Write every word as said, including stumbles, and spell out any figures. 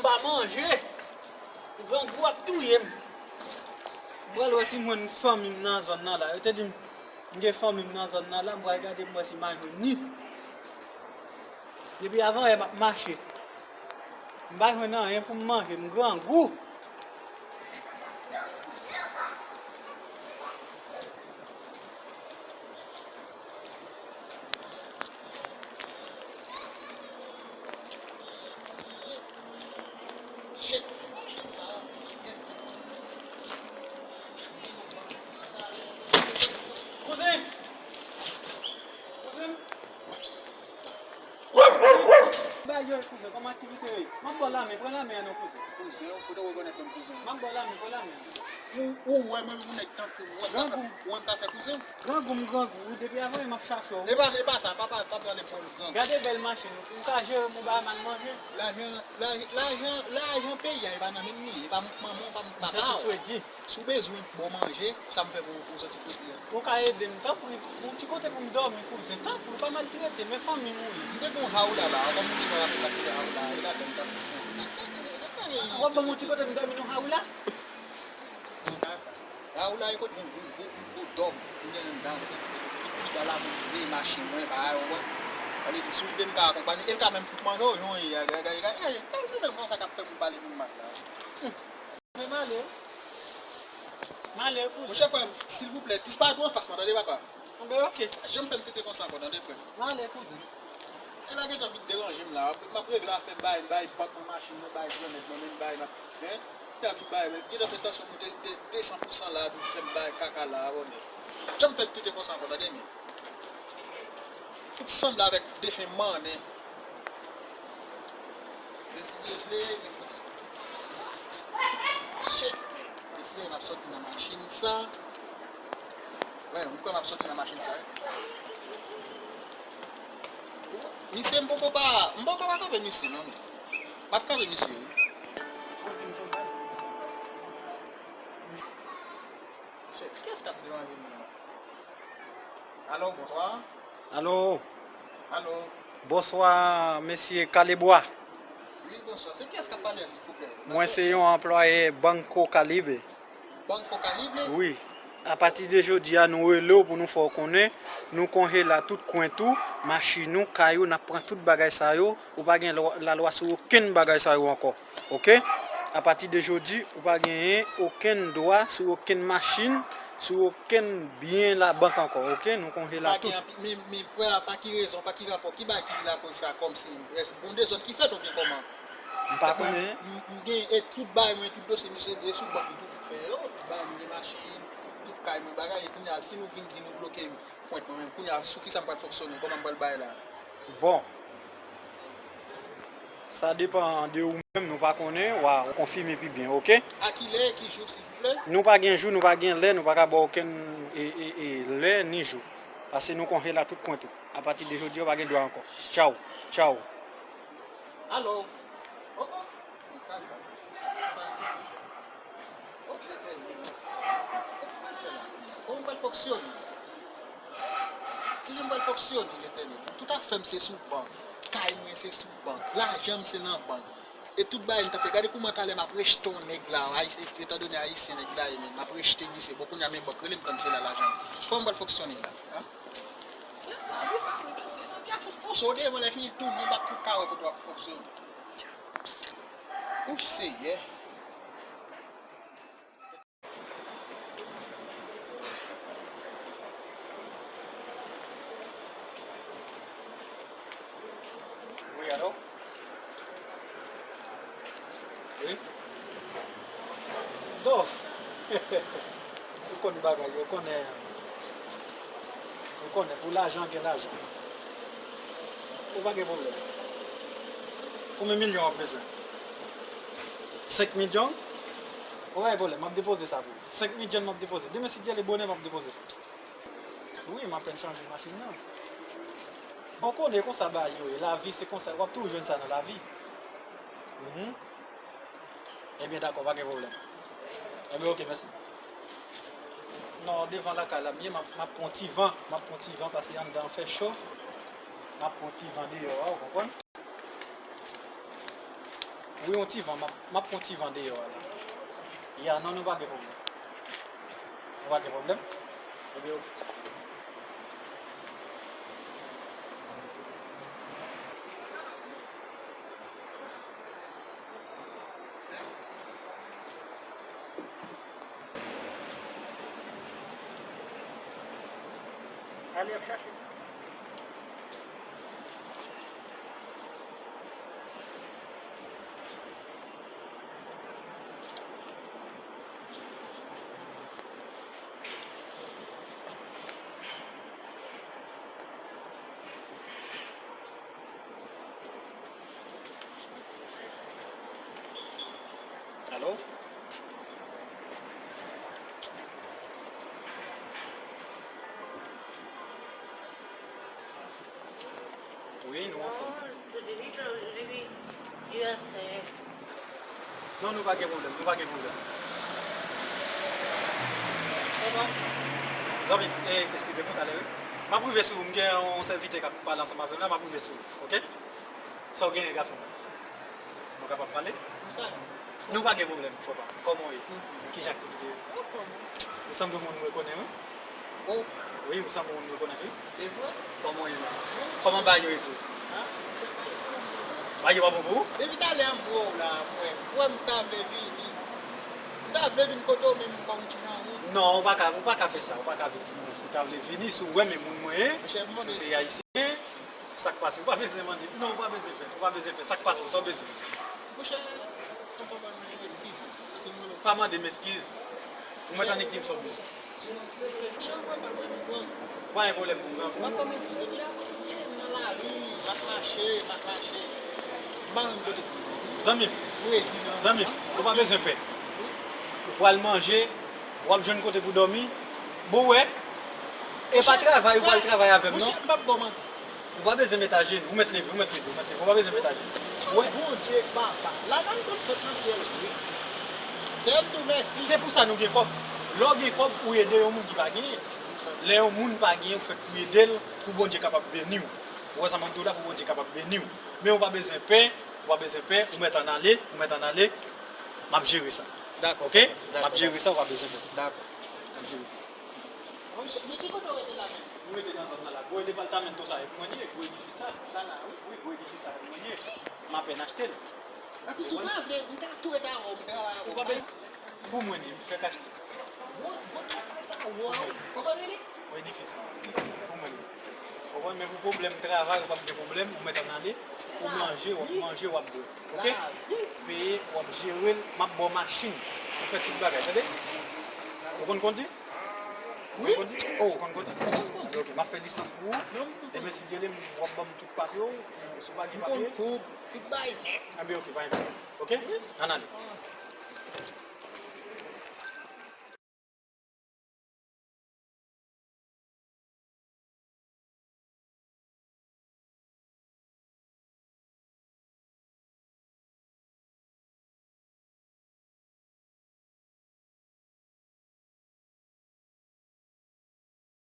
Pa manje. Grangou ap touye m. M pral wè si m jwenn fanmi m nan zòn nan la. Yo te di m, m gen fanmi m nan zòn nan la, m pral gade m wè si m a jwenn ni. Depi avan yè m ap mache. M pa jwenn anyen pou m manje, m grangou. Kouzen! Kouzen! Bay yo, kouzen, kòman aktivite yo ye? M ap ba w lamen, pran lamen an non, kouzen. Kouzen, ou kote w rekonèt menm kouzen? M ap ba w lamen, pran lamen an. Ou, ou wè mwen, ou nèg tankou w, ou wè m ka fè, ou wè m ka fè kouzen? Grangou m grangou wi, depi avan yè m ap chache w. E pa, e pa sa, pa, pa, pa pale pou grangou. Gade bèl machin, ou ka jere m ou ba m al manje? Lajan, lajan, lajan, lajan peyi a, e pa nan men m li ye, e pa manman w, pa papa w. Si w bezwen bon manje, sa m fè pou, pou w soti fredi a? Ou ka ede m, tanpri, yon ti kote pou m dòmi, kouzen, tanpri, pa maltrete m, e fanmi m ou ye. M te gon haoula la, kòm ou te konn apre sa ki haoula, e ladan m ta fè. W ap ban m yon ti kote m dòmi nan haoula? Haoula e kote yon gwo, gwo, yon gwo dòm, m gen anndan, ki, ki pi ba la pou m veye machin mwen, bagay, ou konprann? Sa vle di, si w vle m ka akonpanye, e l ka menm fout manje w, jan w ye a, gade, gade, gade, gade, nou menm konsa k ap fè pou pale pou m mal la. Men m ale wi. M ale wi kouzen. Monchè frè m, silvouplè, disparèt ou anfas mwen, tande papa. Anben, oke. Janm fè m tete konsa ankò, tande frè m. M ale kouzen. E la gentan vin deranje m la, m ap regle afè m, bay, bay bank mwen machin mwen, bay grannèg mwen, men m bay, m ap, hein? Li ta vin bay, men li gentan fè tansyon moute de, de san pou san la, vin fè m bay kaka la, abòne. Janm fè m tete konsa ankò, tande men. Fout sanble avèk defen mannen. Mesye vle, shit. Mesye, n ap sòti nan machin sa. Wè, m kwè m ap sòti nan machin sa, wi. Misye, m poko pa, m poko pa kanpe misye, non, men. M ap kanpe misye, wi. Shit, kiyès k ap deranje m la? Alo, bonswa. Alo. Alo. Bonswa, mesye Kalebwa. Wi, bonswa. Se kiyès k ap pale a, silvouplè? Mwen se yon anplwaye Banco Caribe. Banco Caribe? Wi. Apati de jodi a, nou rele w pou nou fè w konnen, nou konjela tout kwent ou, machin ou, kay ou, n ap pran tout bagay sa yo. Ou pa gen lwa, lalwa sou okenn bagay sa yo ankò. Oke? Apati de jodi, ou pa genyen okenn dwa sou okenn machin, sou okenn byen labank ankò. Oke? Nou konjela tout. Pa gen anpi-, men, men, pa, pa ki rezon, pa ki rapò, ki bagay ki lakoz sa, kòmsi, èske gon dezòd ki fèt oubyen kòman? M pa konnen. M, m gen, e tout bagay mwen, tout dosye misye, e sou bank m toujou fè yo, tout bagay m gen machin, tout kay mwen, bagay, e kounye a, si nou vin di nou bloke kwent mwen menm, kounye a, sou kisa m pral fonksyone, kòman m pral bay la? Bon. Sa depan de ou menm, nou pa konnen, w a konfime pi byen, oke? A ki lè, ki jou, silvouplè? Nou pa gen jou, nou pa gen lè, nou pa ka ba w okenn, e, e, e, lè ni jou. Paske nou konjela tout kwent ou. Apati de jodi a, w pa gen dwa ankò. Tchaw. Tchaw. Alo. Oh, oh. Li kaka. Ok, Letènèl, mèsi. Mèsi. Kòman m pral fè la? Kòman m pral fonksyone? Kijan m pral fonksyone, Letènèl? Tout afè m se sou bank. Kay mwen se sou bank. Lajan m se nan bank. E tout bagay m t ap fè. Gade kouman talè m ap rejte yon nèg la. Ayis-, etandone ayisyen nèg la ye, men m ap rejte misye. Bon, kounye a men bank rele m, tann se la lajan m. Kòman m pral fonksyone la? Hein? Se lavi sa, wi, mesye. Nèg la fout pouse w devan, lè fini tounen, w pa t fout ka wè kote w ap fonksyone. Ou Seyè. Wi, alo? Wi? Dof! Ou konn bagay yo, ou konnen, ou konnen, pou lajan, gen lajan. Ou pa gen pwoblèm. Konbyen milyon w ap bezwen? Senk milyon? Ou pa gen pwoblèm, m ap depoze sa pou ou. Senk milyon m ap depoze. Demen, si Dye vle, bonè, m ap depoze sa. Wi, m apèn chanje machin nan. Bon, ou konnen konsa bagay yo ye. Lavi, se konsa. W ap toujou jwenn sa nan lavi. Mhm. Ebyen, dakò, pa gen pwoblèm. Ebyen, oke, mèsi. Non, devan lakay la m ye, m ap, m ap pran ti van, m ap pran ti van, paske anndan an fè cho. M ap pran ti van deyò a, ou konprann? Wi, yon ti van, m ap, m ap pran yon ti van deyò a la. Ya, non, nou pa gen pwoblèm. Nou pa gen pwoblèm. Ebyen, ale ap chache. Alo? Wi, nou anfòm. Non, nou pa gen pwoblèm, nou pa gen pwoblèm. Zanmi, eh, eskize m, talè, wi. M ap rive sou ou, m gen yon sèvitè k ap pale ansanm avè m la, m ap rive sou ou, oke? Sa w genyen, gason? Nou kapab pale? Nou pa gen pwoblèm, frè pa m. Kòman w ye? Ki jan aktivite yo? Ou sanble yon moun mwen konnen, wi. Wi, ou sanble yon moun mwen konnen, wi. Kòman w ye menm? Kòman bagay yo ye, Zouzouz? Bagay yo pa bon pou ou? Depi talè m wè w la, frè. Ou wè m ta vle vini. M ta vle vin kote w, men m pa konn ki jan wi. Non, ou pa ka, ou pa ka fè sa, ou pa ka vin sou mwen. Si w ta vle vini, si w wè men moun mwen ye, nou se Ayisyen. Sa k pase? Ou pa bezwen mande. Non, ou pa bezwen fè. Ou pa bezwen fè. Sa k pase? Sa w bezwen? Monchè, tonton pa mande m eskiz. Si m Pa mande m eskiz. Ou mèt annik di m sa w bezwen. Monchè, ou pa mande m, bro. Pa gen pwoblèm, mon gran. M pa manti, depi avanyè m nan lari, m ap mache, m ap mache. M pa konn kote pou m. Zanmi m, zanmi m, ou pa bezwen pè. Ou pral manje, w ap jwenn kote pou dòmi. Bon, w wè, e pa travay, ou pral travay avè m, non? Monchè, m p ap ba w manti. Ou pa bezwen met ajenou, ou mèt leve, ou mèt leve, ou mèt leve, ou pa bezwen met ajenou. Ou wè? Bondye papa, la pa m konn sot nan syèl vre. Seyè m di w mèsi. Se pou sa nou gen kòb. Lè w gen kòb, ou ede yon moun ki pa genyen. Lè yon moun pa genyen, ou fèt pou ede l, pou Bondye kapab beni w. Ou wè sa m ap di w la, pou Bondye kapab beni w. Men ou pa bezwen pè, ou pa bezwen pè, ou mèt ann ale, ou mèt ann ale. M ap jere sa. Dakò. Oke? M ap jere sa, ou pa bezwen pè. Dakò. M ap jere sa. Monchè, men ki kote w rete la menm? Nou rete nan zòn nan la. Bon, e departamento sa, e pou mwen li ye, gwo edifis sa. Sa la, wi. Wi, gwo edifis sa, e pou mwen li ye. M apèn achte l. Epi si w ta vle, m ka tou rete avè w, m travay avè w. Ou pa bezwen. Pou mwen li ye, m fèk achte. Bon, bon travay sa, waw. Ou konprann li? Gwo edifis sa, pou mwen li ye. Ou konprann, men pou pwoblèm travay, ou p ap gen pwoblèm, ou mèt ann ale. Ou manje, w ap manje, w ap bwè. Oke? Peye, w ap jere l, m ap ba w machin. Ou fè tout bagay, tande? Ou konn kondi? Wi. Ou konn kondi? Oh. Ou konn kondi? Mwen konn kondi. Ok, m ap fè lisans pou ou. Non, m konn kondi. Ebyen, si Dye vle, w ap ban m tout papye w. Si w pa gen papye. M konn koud, tout bagay nèt. Ebyen, ok, pa gen pwoblèm. Ok? Wi. Ann ale.